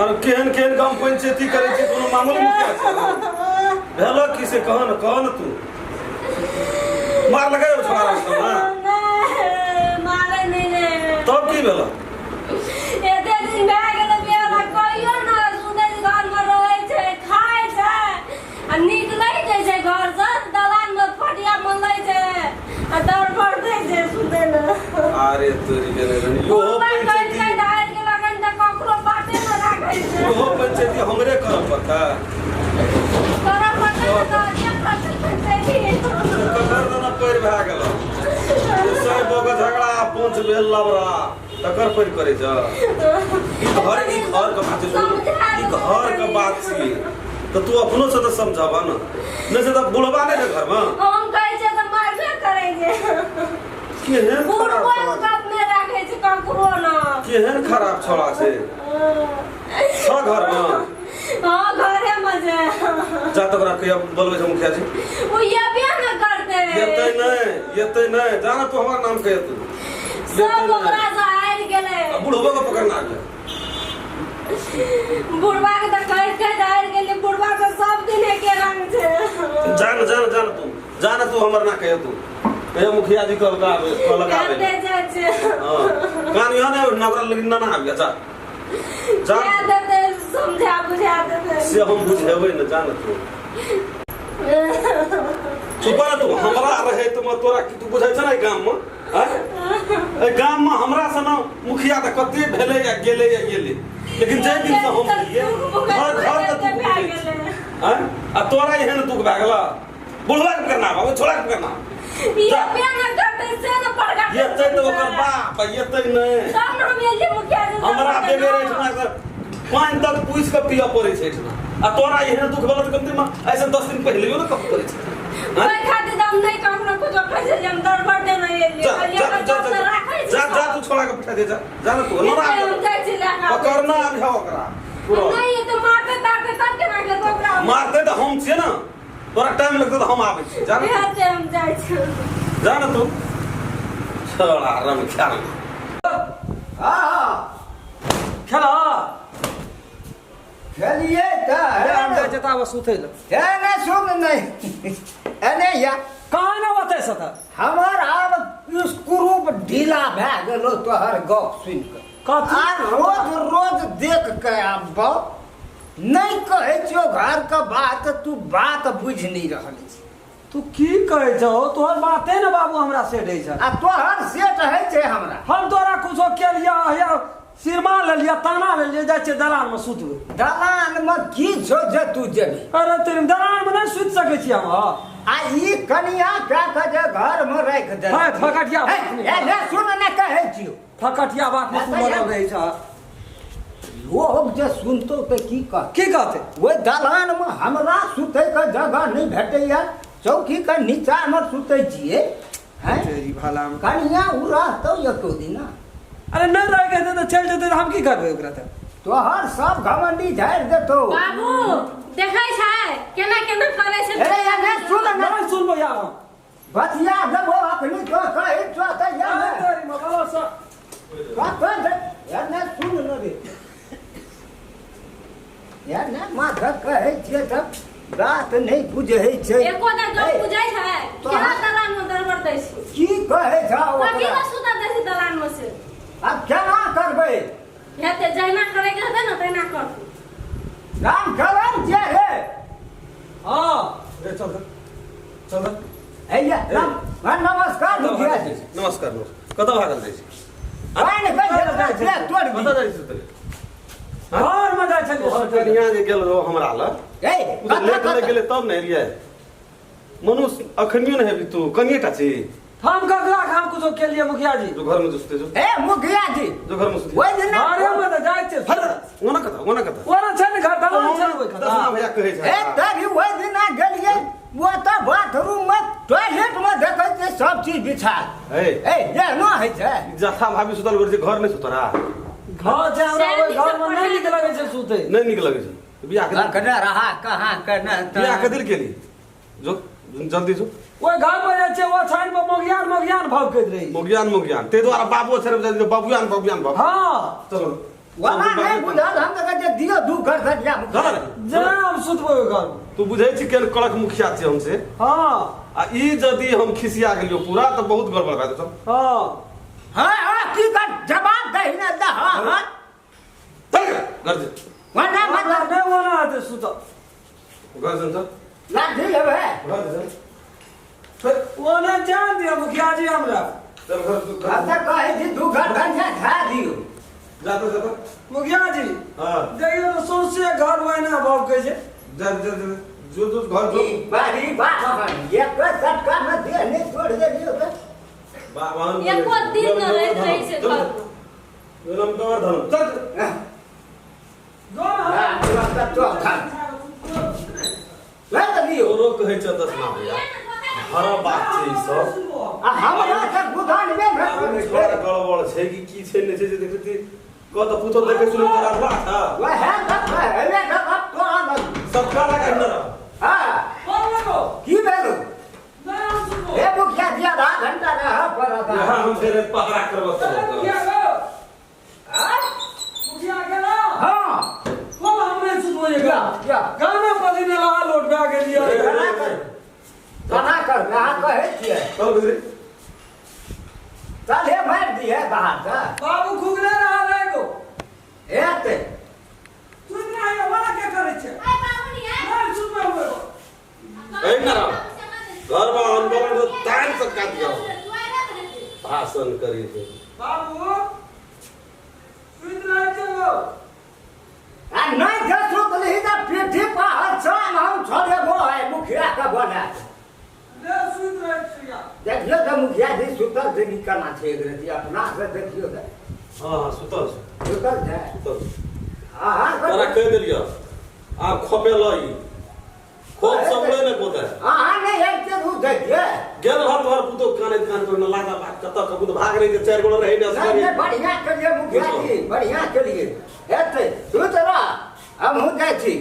और केहन केहन गाम पंचायती करै छै कोनो मामूली मुखिया छै भेलो की से कह न कह न तू मार लगायो छोड़ा सब ना नहि, मारै नहि रे। तब की भेलो एते दिन भए गेलै बियाह कहियो न सुनै छी घरमे रहै छै खाइ छै आ निकलै जे छै घरसँ दलानमे फटिया मलै छै आ दरबर दै छै सुनै लए अरे तोरी गेलै रे इहो बुढ़बा कहि पंचायती कहि ढारि गेल अखन तऽ ककरो बाते न राखै छै इहो पंचायती हमरे करऽ पड़तै करऽ पड़तै ने तऽ के करतै पंचायती ककर दना पैर भए गेल सै बोग झगड़ा पूछ भेल लबरा तकर पैर करै छ ई घर ई घर के बात छै ई घर के बात छियै तऽ तू अपनो से तऽ समझाबा ने नहि से तऽ बुढ़बा नहि छै घरमे हम कहै छियै तऽ मारबे करै छै केहन खराब बुढ़बो छोड़ा गप नहि राखै छै ककरो न केहन खराब छोड़ा छै छ घरमे हँ घरेमे छै जा तऽ ओकरा कहिया बोलबै छै मुखिया जी ओ एबे ने करतै एतै नहि एतै नहि जा ने तू हमरा नाम कहिया तू सब ओकरा से हारि गेलै आ बुढ़बो के पकड़ना आबि बुढ़बा के तऽ कहैत कहैत हारि गेलै बुढ़बा के सब दिन एके रंग छै जा ने जा ने जा ने तू जा ने तू हमर ना कहिया तू कहिया मुखिया जी कहलका आबे कहलक आबे कानते जाइ छै हाँ कान यहाँ नहीं नगरा लेकिन ना ना आबि जा जा कए देतै समझा बुझा देतै से हम बुझेबै ने जा ने तू चुप रह तू हमरा रहे तो मैं तोरा की तू बुझै छ ने गाम में एहि गाम में हमरा सन मुखिया तऽ कते भेलै या गेलै या गेलै लेकिन जाहि दिन से हम भेलियै घर घर के दुख बुझै छी आँय? आ तोरा एहन दुख भए गेल बुढ़वा के करना बाबू छोड़ा के करना ये न करतै से न पड़गा एतै तऽ ओकर बाप एतै नहि तब न हम एलियै मुखिया जी हमरा बेगर एहिठिना के पानि तक पूछि कऽ पियऽ पड़ै छै एहिठिना आ तोरा एहन दुख भेल तऽ कम से कम एहिसँ 10 दिन पहिलेयो ने कहऽ पड़ै छै आँय? ओहि खातिर तऽ हम नहि ककरो कुछो कहै छै जे हम दरबर देने एलियै जा कहलियै जा ओकर जा गप तऽ राखै जा छी जा तू छोड़ा के पठा दे जा जा ना तू एते ना हम जाइ छी लए कऽ आबै पकड़ना छी। आबि ओकरा तुरंत। नहि एते मारतै तारतै तब केना के ओकरा मारतै तऽ हम छियै ने तोरा टाइम लगतै तऽ हम आबै छी जा ना हेतै हम जाइ छी जा ना तू छोड़ा रम ख्याल हाँ खेला खेलिए तऽ हम जाइ छियै ताबे सुतै लए हे नहि सुन नहि एने या कहाँ ने ओतै से तऽ हमर आब स्क्रू ढीला भए गेलो तोहर गप सुनि कऽ कथी? आ रोज रोज देख के आब नहि कहै छियौ घरके बात तू बात बुझि नहि रहल छी तू की कहै छहो तोहर बाते ने बाबू हमरा सेट होइ छै आ तोहर सेट होइ छै हमरा हम तोरा कुछो केलिया हैया सिरमा लेलिया ताना लेलिया जाइ छियै दलान में सुतबै दलान में की छौ जे तू जेबही अरे तेरी दलान में नहि सुति सकै छी हम हँ। आ ई कनिया कए के जे घर में राखि दे है, फकटिया बात नहि। हे हे सुन ने कहै छियौ फकटिया बात में तू मरल रहै छह लोग जे सुनतौ तऽ की कहत की कहतै ओहि दलानमे हमरा सुतैके जगह नहि भेटैया चौकीके नीचामे सुतै छियै हैं तेरी भला में कनिया ओ रहतौ एको दिना अरे नहि रह के तऽ चलि जेतै तऽ हम की करबै ओकरा तऽ तोहर सब घमंडी झाड़ि देतौ बाबू देखै छै केना केना करै छै हे ये सुन ने नहि सुनबै आब हम बतिया देबो अखनी तो कहै छौ तऽ ये अरे ने तेरी मगलो से कतऽ दे ये ने सुन ने रे ये ने माथा कहै छियै तऽ बात नहि बुझै छै एको टा गप ए, बुझै छै तो केना हम- दलान में दरबर दै छी की कहै छौ कथी ओकरा लए सुतऽ दै छी दलान में से आब केना करबै हेतै जहिना करैके हेतै ने तहिना करतै राम करम जे हे हाँ ए, चल चल चल हे ये राम हाँ, नमस्कार कतऽ मुखिया भागल जी जाइ छी? नमस्कार नमस्कार कतऽ भागल जाइ छी पानि के जाइ छी? जे तोड़ कतऽ जाइ छी तू? घर में जाइ छलियै तोहर सुतै लए। कनिया जे गेल रहो हमरा लग ए ओ तऽ लेट लग गेलै तब ने एलियै मनुष्य अखनियो ने हेबी तू कनिएटा छी हम ककरा के हम कुछो केलिए मुखिया जी जो घर में जो सुते जो ए मुखिया जी जो घर में सुते ओहि दिना घरे में तऽ जाइ छियै हट ओना कथा ओना कथा ओना छै ने घर दलान छै ने ओहि दसमा कथा भैया कहै छै ए तभी ओहि दिना गेलियै ओ तऽ बाथरूम में टॉयलेट में देखै छियै सब चीज बिछाल ए ए एहनो होइ छै जथा भाभी सुतल घर छै घर नहि सुतरा घर छै हमरा ओहि घर में नहि नीक लगै छै सुतै नहि नीक लगै छै बियाह के कने रहा कहाँ कने बियाह के दिल केली जो जल्दी जो ओहि घर पर जाइ छियै ओछाइन पर मोगियान मोगियान भौकैत रहै मोगियान मोगियान ताहि दुआरे बाबू छै बाबुयान बाबुयान बाबू हँ चलो वला नहि बुझल हम तऽ कहै छियै दियौ दू घर धनिया घर जेना हम सुतबै ओहि घर तू बुझै छी केहन कड़क मुखिया छियै हम से हँ आ ई यदि हम खिसिया गेलियो पूरा तऽ बहुत गड़बड़ भए जेतौ हँ हँ हँ की कर जवाब दही ने दे हँ हँ चल घर जे वना हमरा मतलब नहि ओना हेतै सुतल घर चल चल लाठी लेबै घर चल चल ओने जान दिअ मुखिया जी हमरा चल घर घर हम तऽ कहै छी दू घर धनिया खा दियौ जा तो जा तो मुखिया जी हाँ देखियौ तऽ सौंसे घर ओहिना भभकै छै जा जा जा जो जो घर जो ई बारी बाहन एक सटका में देह नहि तोड़ देलियौ तऽ बाहन एको दिन न रहैत रहै छै घर मे। धनम कवर धनम चल जो ने हमरा हाँ, तोरा तऽ चोखा। लए तऽ दियौ तोरो कहै छ दसना भैया हरा बात छै ई सब आ हमरा तऽ गुदान मे छोड़ा गड़बड़ छै कि की छै नहि छै जे देखै छी कह तऽ पुतो देखै सुनै तऽ अधला छ वएह तऽ कहले तऽ तोरा लग सबका लगा न हाँ कोन लगो की भेल नहि हम सुतबो हे मुखिया जी आधा घंटा रह पड़त यहाँ हम फेर पहरा करब चल मुखिया गो हाँ? मुखिया गेला हाँ कोन हम नहि सुतबो ये या, या। गाना बजने लगा लोट भए गेलियै केना कर केना कर अहाँ कहै छियै चल गुजरी चल हे मारि दिहे बाहर से बाबू खुगले रहल है गो हेतै सुति रहियै वाला के करै छै नहि सुतबै हम एगो। ए ना घर में आंदोलन तो तान से काट गया भाषण करी छै बाबू सुति रहै छै गो आ नहि जे सुतलही तऽ पीठी पहर छन हम छोड़ेबो है मुखिया के बना ले सुति रहै छियै देखियौ तऽ मुखिया जी सुतल छै कि केना छै एक रति अपना से देखियौ तऽ हाँ हाँ सुतल सुतल छै सुतल हाँ हाँ तोरा कहि देलियौ आब खोपे लई खोप सब ले ने पोते अहाँ नहि आबिते दूध दैतियै गेल रहल तोहर पुतो कानैत कानैत ओहिना लागा भाग कतऽ कबू तऽ भाग रही चारि गोड़ा रहै ने नहि नहि बढ़िआँ केलियै मुखिया जी बढ़िआँ केलियै हेतै सुत रह हमहूँ जाइ छी